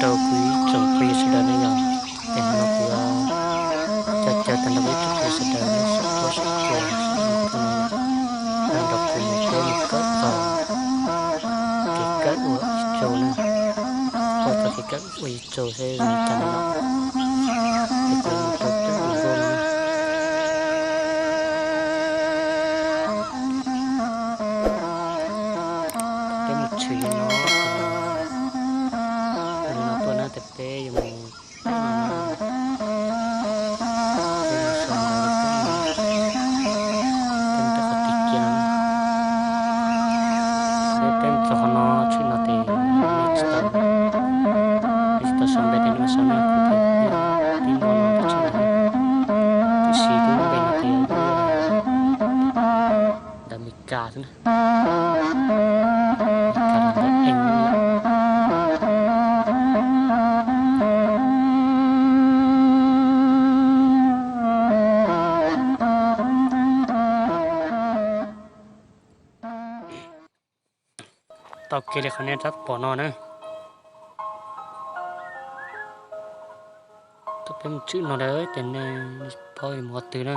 rau kuv ib tsoom phooj ywg sawv daws na yom. Ces hnub no kuv yuav coj caw tag nrho kuv ib tsoom phooj ywg sawv daws nyob saum huab saum cua, nrog kuv mus peb mus kawm txog kev kawm ua ib tsaug na, kawm txog kev kawm ua ib tsaug seb zoo li cas no. Ces kuv mus rau peb mus zoo na. Peb mus tshwm li no, li no tuaj na, ces peb yuav mus, peb mus so ntawd, peb mus rau qhov tim kiag no na. Peb, peb mus txog qhov no, tshwm no ces nej tsis tau, nej tsis tau sau npe ces nej mam sau na, kuv twb muaj no tab sis mas tiam sis lub npe no ces ntawv Meskas xwb na. Meskas los ntawv Ees. Tau kiag li qhov nej tab tom pom no na. Thaum peb mus tshwm no lawm ces nej paub yuav mus qhov twg na.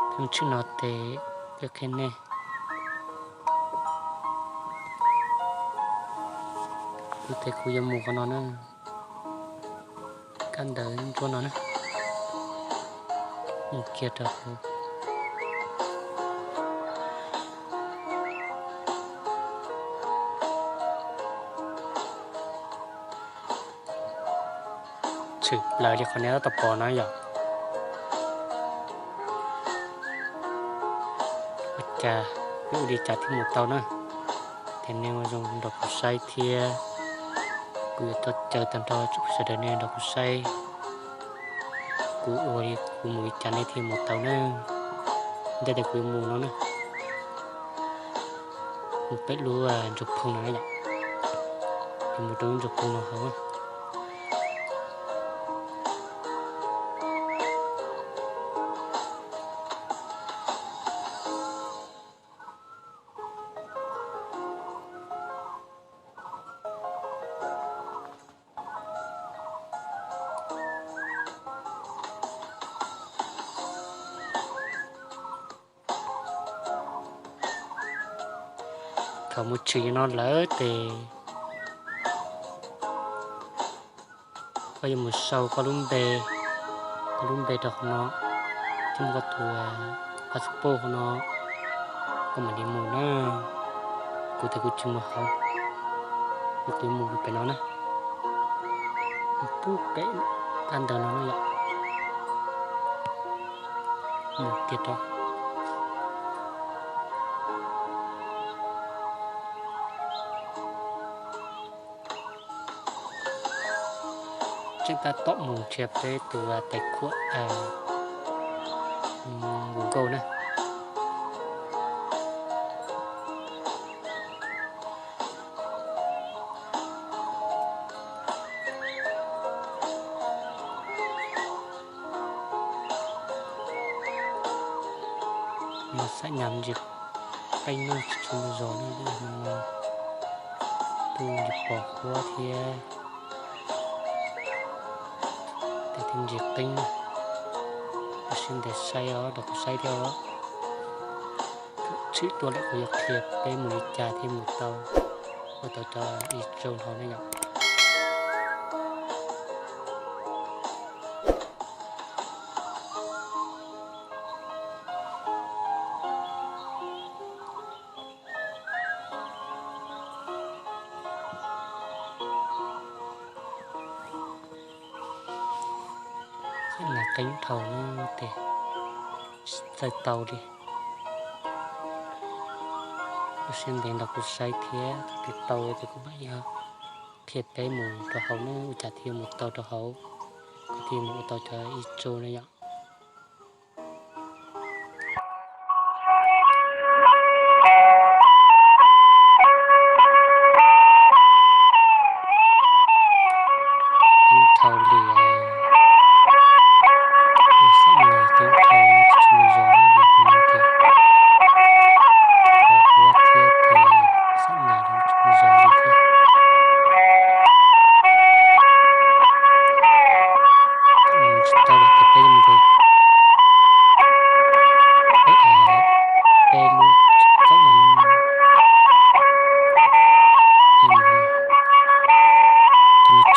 Peb mus tshwm no ces peb qhia nej. Kuv ces kuv yuav mus qhov no na. Kab ntawv ntsuab no na. Mus kiag rau hauv. Tshwm plaws li qhov nej tab tom pom no yom. Ua cas, peb ua li cas thiaj mus tau na? Ces nej ua zoo nrog kuv saib thiab. Kuv yuav coj caw tag nrho tsoom sawv daws nej nrog kuv saib. Kuv ua li, kuv mus li cas nej thiaj mus tau na. Ntej tias kuv yuav mus no na, mus pem lub ntsuag phooj no na yom. Kuv mus rau lub ntsuag phooj no hauv. Thaum mus tshwm li no lawm ces koj yuav mus sau koj lub npe, koj lub npe rau qhov no, thiab muab koj tus passport qhov no, koj mam li mus na. Kuv ces kuv tsis mus hauv, kuv yuav mus pem no na. Mus pub pem kab ntawv no na yom. Mus tiag rau. Tseem tab tom mus nrhiav peb tus tais khuam Google na. Mas xam nyas ntsis qeeb no tsis tshua muaj zog ne, tus ntsis pos huab thiab. Tes thiaj ntsis qeeb na. Ua siab ntev saib os, nrog kuv saib thiab os. Thaum tshwm tuaj lawm kuv yuav qhia peb mus li cas thiaj mus tau, ua tau cov ib tsaug dhau ne yom. Xam nyas qeeb dhau na, tes tsis txawj tau li. Ua siab ntev nrog kuv saib thiab, thaum twg tau ces kuv mam li qhia peb mus rau hauv ne, ua cas thiaj mus tau rau hauv, kuv thiaj mus ua tau cov ib tsaug ne yom. Qeeb dhau li, ua xam nyas qeeb dhau tsis tshua muaj zog li, yog hais tias pos huab thiab tes xam nyas tsis tshua muaj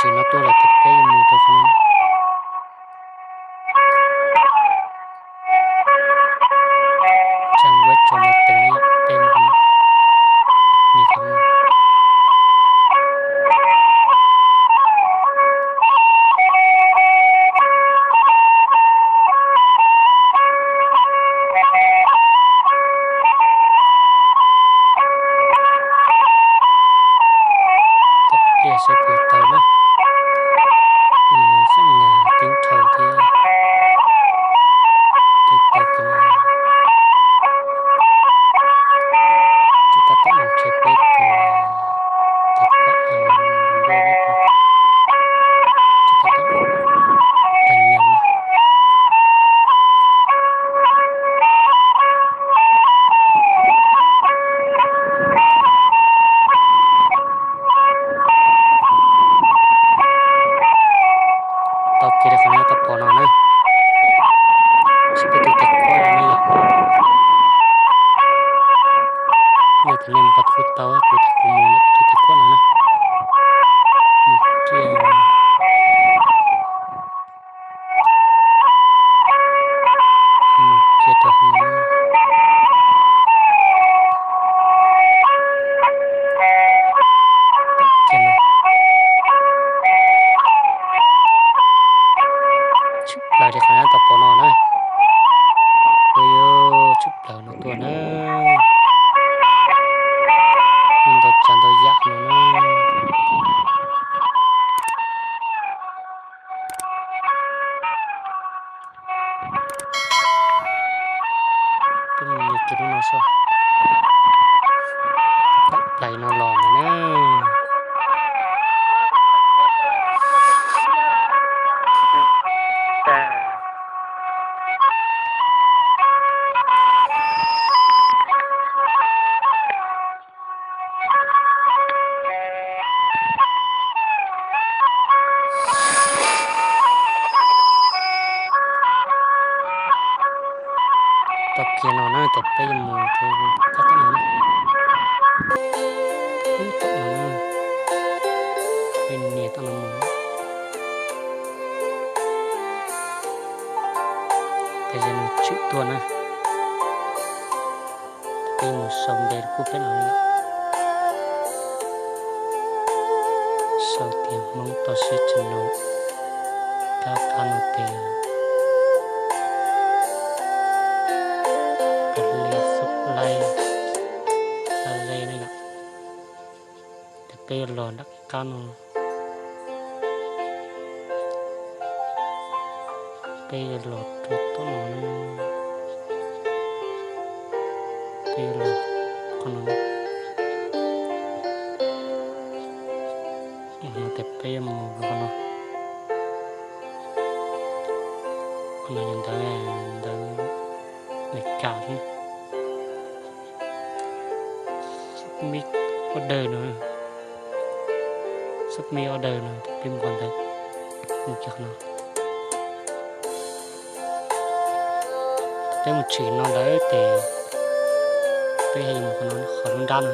tsev no tuaj lawm ces peb yuav mus rau qhov no. Tsa web tso me teev no yom, peb mus qhov no. Nim qhov no. Pliag saib puas tau na. Xeeb nyas teeb dhau thiab. Tau tau kawg no. Ces tab tom mus nrhiav peb tus tais khuam, tus npawb no. Ces tab tom tag nyam. Tau kiag li qhov nyob tau pom no na. Seb peb tus tais khuam no yom. Yog tias nej mus qhov twg tau, kuv tes kuv mus lawm kuv tus tais khuam no na. Mus kiag, mus kiag rau qhov no. Kiag no. Tshwm plaws li qhov nyob tau pom no na. Ua yuav tshwm plaws no tuaj na. Muaj ntau tsav ntau yam no na. Peb mus kiag lub no xwb. Tawm plaws no los ntawd na. Tau kiag no na ces peb yuav mus rau kab tom no na. Ub, tom no na. Peb nias tom no mus. Ces yog nws tshwm tuaj na. Peb mus sau npe kuj peb no, sau tias Hmoob toj siab tsis num, kab kab no tias Kab Li Xub Laij, Kab Li na yom. Ces peb yuav los nram qab no. Peb yuav los rau tom no na. Peb yuav los qhov no na. Qhov no ces peb yuav mus rau qhov no. Qhov no yog ntawv, ntawv Amelikas thiab. Submit order no, submit order no, peb mus qhov ntawd, mus kiag qhov no. Peb mus tshwm no lawm ces peb yuav mus qhov no, qhov lub nrab no.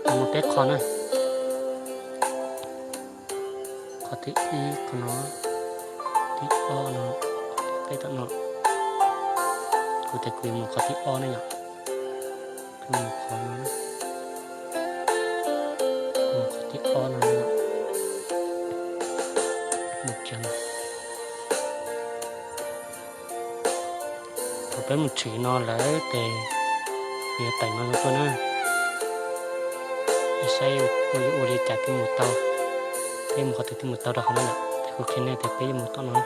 Muaj peb qho na. Qhov thib ib qhov no, thib ob no, thib peb tom no. Kuv tias kuv yuav mus qhov thib ob na yom. Kuv mus qhov no, mus qhov thib ob no, mus kiag no. Thaum peb mus tshwm no lawm ces yuav tawm no tuaj na. Saib ua li cas thiaj mus tau, peb mus qhov twg thiaj mus tau rau qhov no lawm. Ces kuv qhia nej tias peb yuav mus tom no,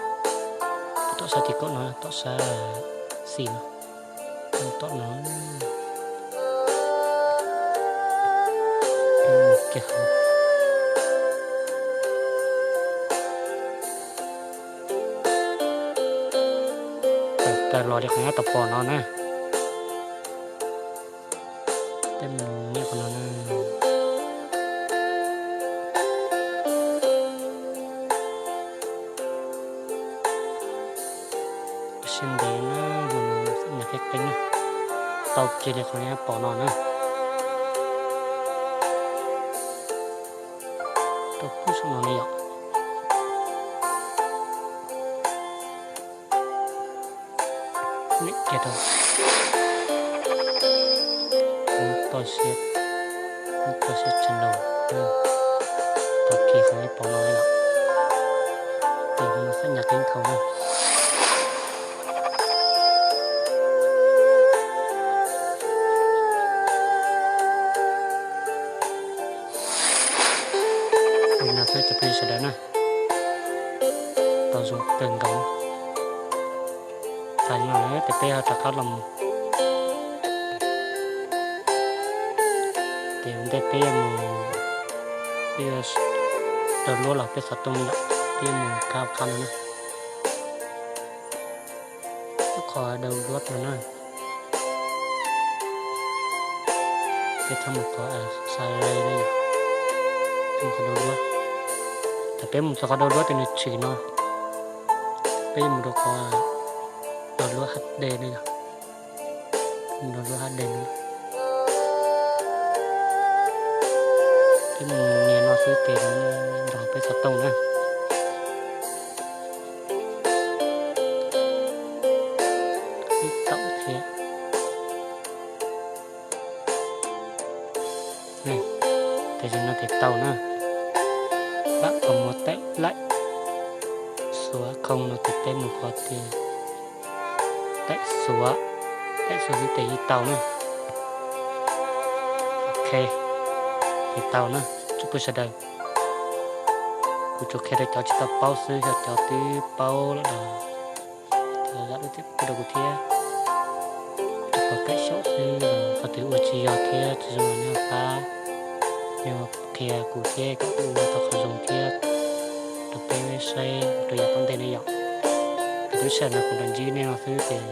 tom sab tim kaum no, tom sab xis no, mus tom no. Peb mus kiag, tawm plaws los li qhov nyob tau pom no na. Peb mus nias qhov no na. Siab ntev na, mus no nyuam qhuav qhib na. Tau kiag li qhov nyob pom no na. Rau pub saum no ne yom. Niam kiag rau. Toj siab, toj siab tsis nau. Tau kiag qhov ib pob no yom. Ces no xab nyas keeb khaus na. Li no xwb cov phooj ywg sawv daws na, tau zoo kawg nkaus. Tag no lawm ces peb ho rov qab los mus, ces ua ntej peb yuav mus, peb yuav daws luab los peb xov tooj yom, peb yuav mus kab qab no na. Qhov daws luab no na, peb txhob mus qhov xav le na yom, mus qhov daws luab. Thaum peb mus txog qhov daws luab ces nws tshwm no, peb yuav mus rau qhov daws luab H D na yom, mus daws luab H D no. Peb mus nias no xwb ces nws nrog peb xov tooj na. Ib taum thiab. Ces no ces tau na. Pab qhov muag taim laim xuav khoo no ces peb mus qhov tias taim xuav, taim xuav xwb ces yeej tau na. Ok, ces tau na tsoom phooj ywg sawv daws. Kuv tsuas qhia rau cov tsis tau paub xwb, yog cov twb paub lawm los thov zam lub txim pub rau kuv thiab. Kuv tsuas qhia kaim xyaum xwb, qhov twg ua tsis yog thiab tsis zoo los nej pab, nej qhia kuv thiab kom kuv ua tau qhov zoo thiab rau peb saib rau yav tom ntej ne yom. Ces lub sij hawm no kuv los ntsib nej no xwb ces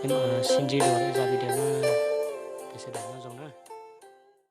peb mam sib ntsib dua lwm zaj video na. Ces sawv daws nyob zoo na.